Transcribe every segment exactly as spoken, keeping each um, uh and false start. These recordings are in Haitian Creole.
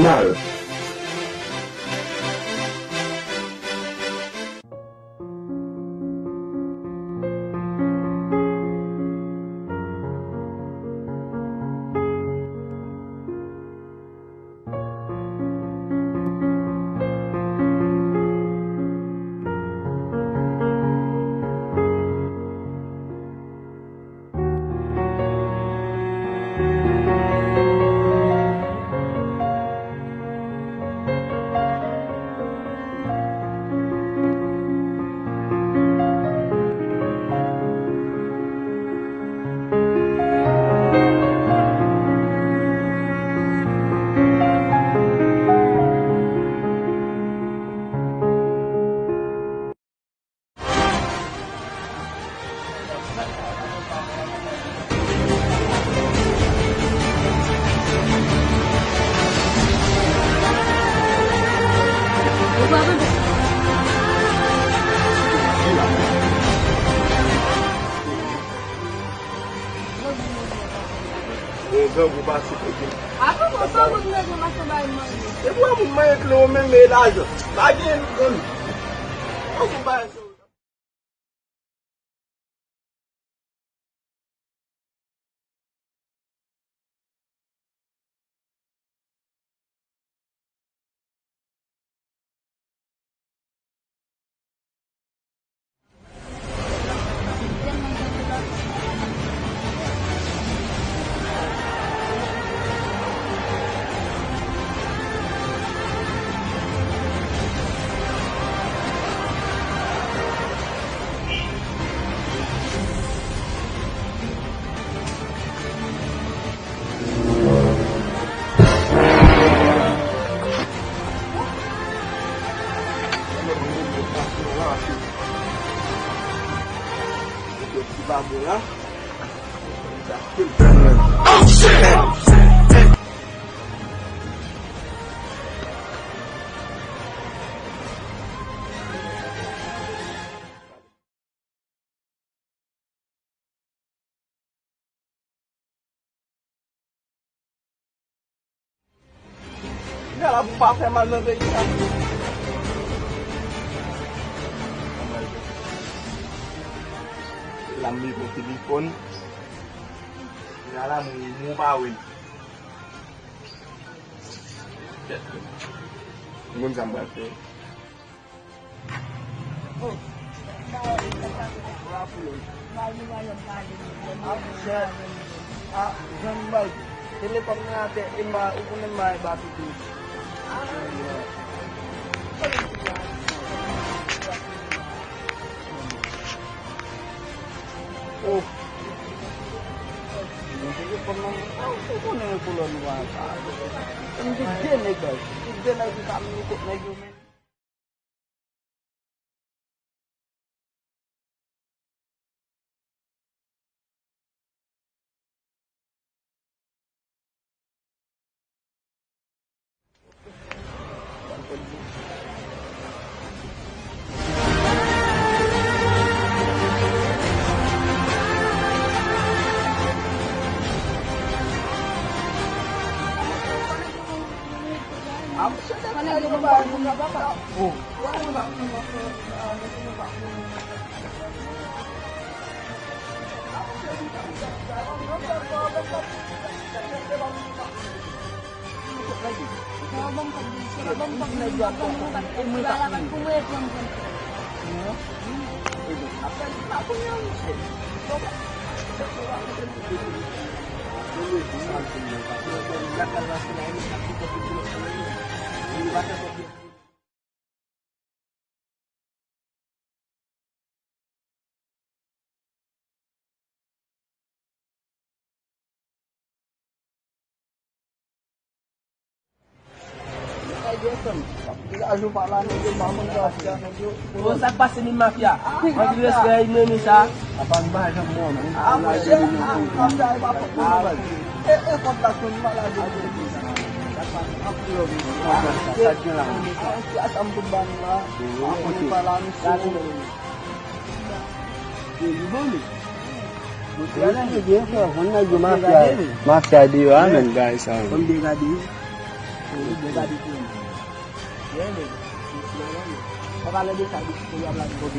Al. Rezon pou pase kote. Apre, bon, sa moun manje, m ap bay manje. E pou moun manje kle ou menm, e lajan. Pa gen, bon. Bon, pou bay sa. Gala pou pa fè mal nan peyi a. La m rive telefòn. Gala m ri, m pa wè. Moun sa m pral fè. Oh. Ah, chè. Ah, jan m bay. Telefòn nan atè, e m ba, ou konnen m ba, e ba pipi. Oh. Telefòn nan, ah, ou konnen kolòn nwa sa. M di de nèg, de nèg ki ka vin kot nèg yo, men. Bon, sa k pase menm mafya? Anpil respè, ennmi sa. Mafya deyò a, men, guys. Mwen gade pou li. Byen, men. Mwen pa lè de sa, de ki pou y ap la. Ok.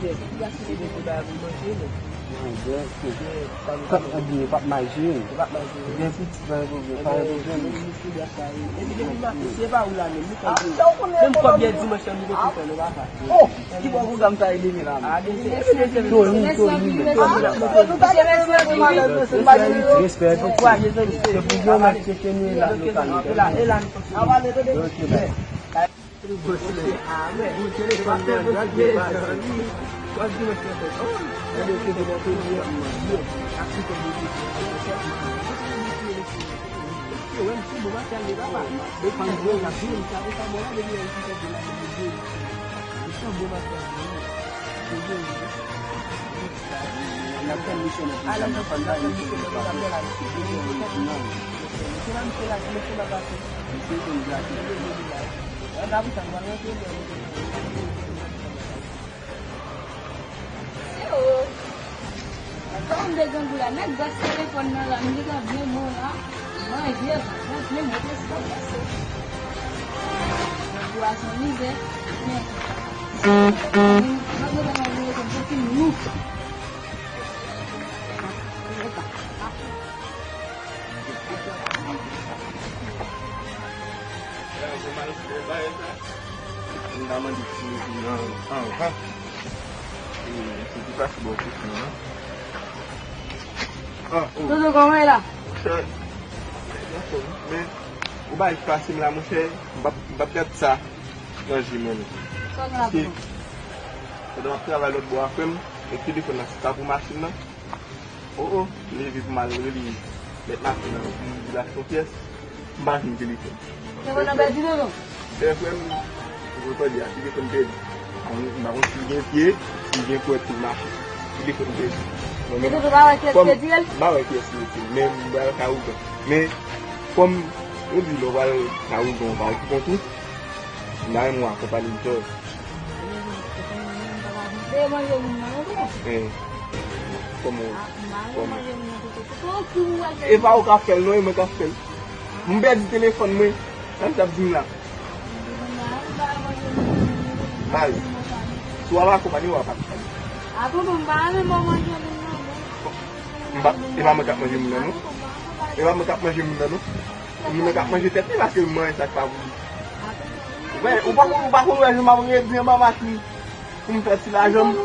Yes, li gaspiye de pou ba pou manje, men. Manje, ok. Yes, pa nou. Pap abye, pap mache. Pap mache. Gen pitit, pa gen pwoblèm, pa gen pwoblèm. Epi depi maten, se pa ou la menm, nou fè menm kòb yè dimanch lan, nou te fè, nou pa fè. Oh! Ki bò pwogram sa ede men la? Tony, Tony, men. Respè pou, se pou gran mèt tcheke nou la, nou ka nou. Ok, bye. Yo! Kòm m te grangou la, nèg bas telefòn nan la, m gentan byen bon la. Manje, manje, manje, sa pase. Grangou a se yon mizè. Men, mwen gentan manje, mwen gentan fin nou. Mwen ta mande ti mesye nan anvan. E, se ki pase bò kote an. Ah, oh. Dodo, kòman e la? Monchè, men, ou bay pase m la, monchè, m p ap, m p ap gad sa nan je mwen, non. Sa w gen la pou mwen? Pandan m ap travay lòt bò a, frè m, e telefòn nan, se ta pou machin nan. O, o, leve pou m al rele mèt machin nan pou m di l achte yon pyès, m pa jwenn telefòn. Telefòn nan pèdi, non, non? Lè frè m, ou konn tande a, telefòn pèdi. M pa konn si l gen pye, si l gen pwèt pou l mache. Telefòn pèdi. Mwen menm, telefòn pa wè pyès kòm li retire l? M pa wè pyès li retire l, men m pral ka ougan. Men, kòm yo di lè w pral ka ougan, ou pa pou kont ou, m ta renmen w akonpanye m tò. Deye manje moun nan, non, non. Eh. Kòman? Ah, m pa renmen manje moun nan, tonton. Tonton, ki ou wè? E pa ou k ap fè l, non, e mwen k ap fè l. M pèdi telefòn mwen. Sa m t ap di m la? Baz, si w ap akonpanye, w ap akonpanye. Ah, tonton, m pa renmen manje moun nan, non. M pa, e pa mwen k ap manje moun nan, non. E pa mwen k ap manje moun nan, non. Moun nan k ap manje tèt li, paske m manje sa k pa pou li. Wè, ou pa konn, ou pa konn wè jan m ap redi anba machin pou m fè ti lajan m.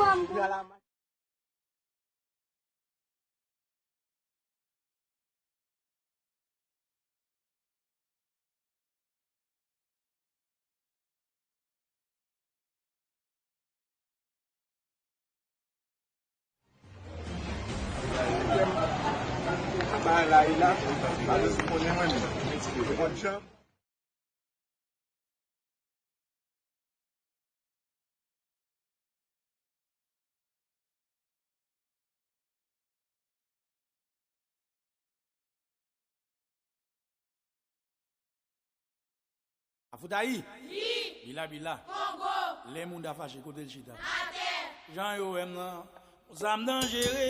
Afoutayi! Yi! Bila bila! Kongo! Lè moun ta fache, kote l chita? Atè! Jan yo wè m nan, konsa m danjere.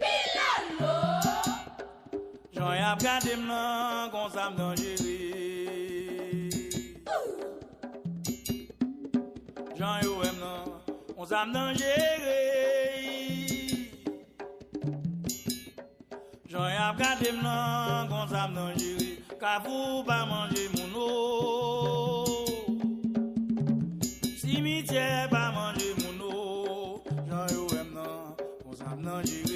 Pilolo! Jan y ap gade m nan, konsa m danjere. Jan yo wè m nan, konsa m danjere. Jan y ap gade m nan, konsa m danjere. Kafou pa manje moun, o. Simityè pa manje moun, o. Jan yo wè m nan, konsa m danjere.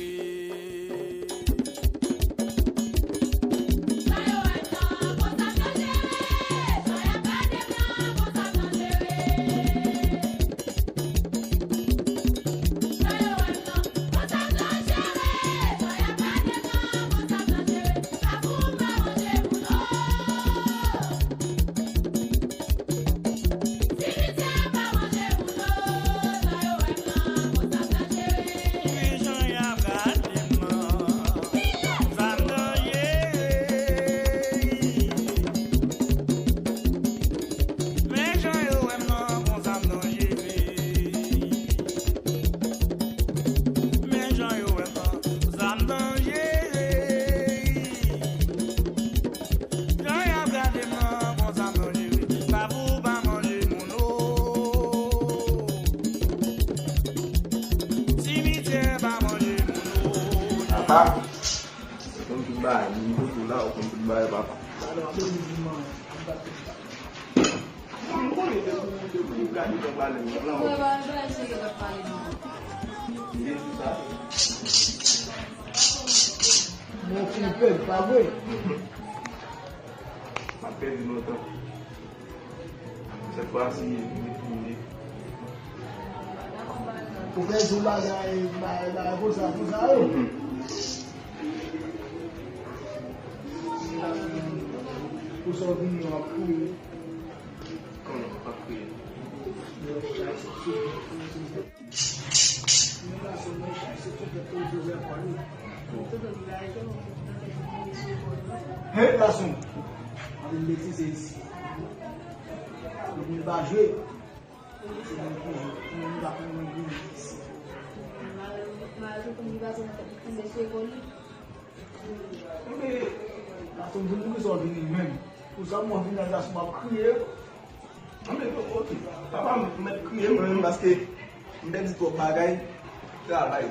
Ou konn tout bagay, moun kote w la, ou konn tout bagay, papa. Mwen konnen depi, depi w gade nan pale m nan. Mwen fin pèd, pa vre? M ap pèdi lontan. Sèt fwa si, li fini. Ou fè di bagay, bagay, bagay konsa, konsa yo. Pou sa w vini, w ap kriye. Kòman w ap kriye? Hey, gason! Anpil betize isi. Moun pa jwe. Se moun ki jwe. Moun pa konn moun ki jwe isi. Ebyen, gason, pou ki sa w vini menm? Pou sa mwen vini la, gason, m ap kriye. Anben, ok. Papa m mèt kriye mwen menm paske m pèdi twòp bagay. Travay.